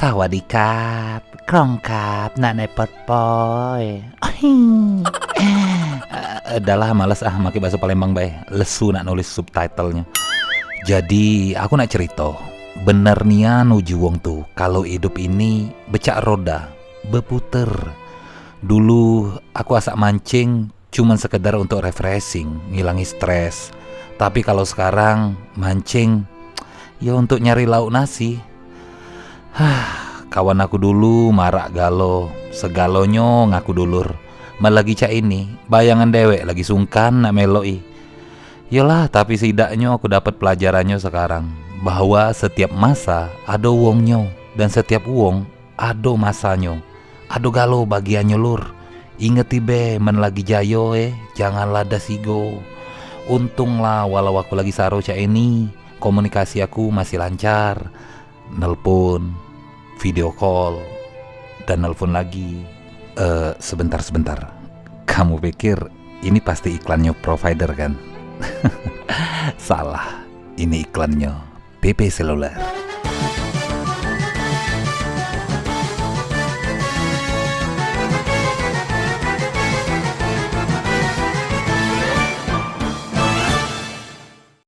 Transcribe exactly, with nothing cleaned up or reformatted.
Ah, wadikap, krongkap, nak nepot poi. Eh, dah lah, males ah make bahasa Palembang bae. Lesu nak nulis subtitlenya. Jadi, aku nak cerita. Bener nian uji wong tu, kalau hidup ini becak roda, beputer. Dulu aku asak mancing cuman sekedar untuk refreshing, ngilangi stres. Tapi kalau sekarang mancing, ya untuk nyari lauk nasi. Hah, kawan aku dulu marak galo, segalonyo ngaku dulur. Melagi cak ini, bayangan dewek lagi sungkan nak meloki. Yolah, tapi setidaknyo aku dapat pelajarannyo sekarang, bahwa setiap masa ado wongnyo, dan setiap wong ado masanyo. Ado galo bagiannyo, Lur. Ingeti be, men lagi jayo, eh, jangan ladas igo. Untunglah, walau aku lagi saro cak ini, komunikasi aku masih lancar. Nelpon, video call, dan nelpon lagi. Eh, sebentar, sebentar. Kamu pikir ini pasti iklannyo provider, kan? Salah. Ini iklannyo P P seluler.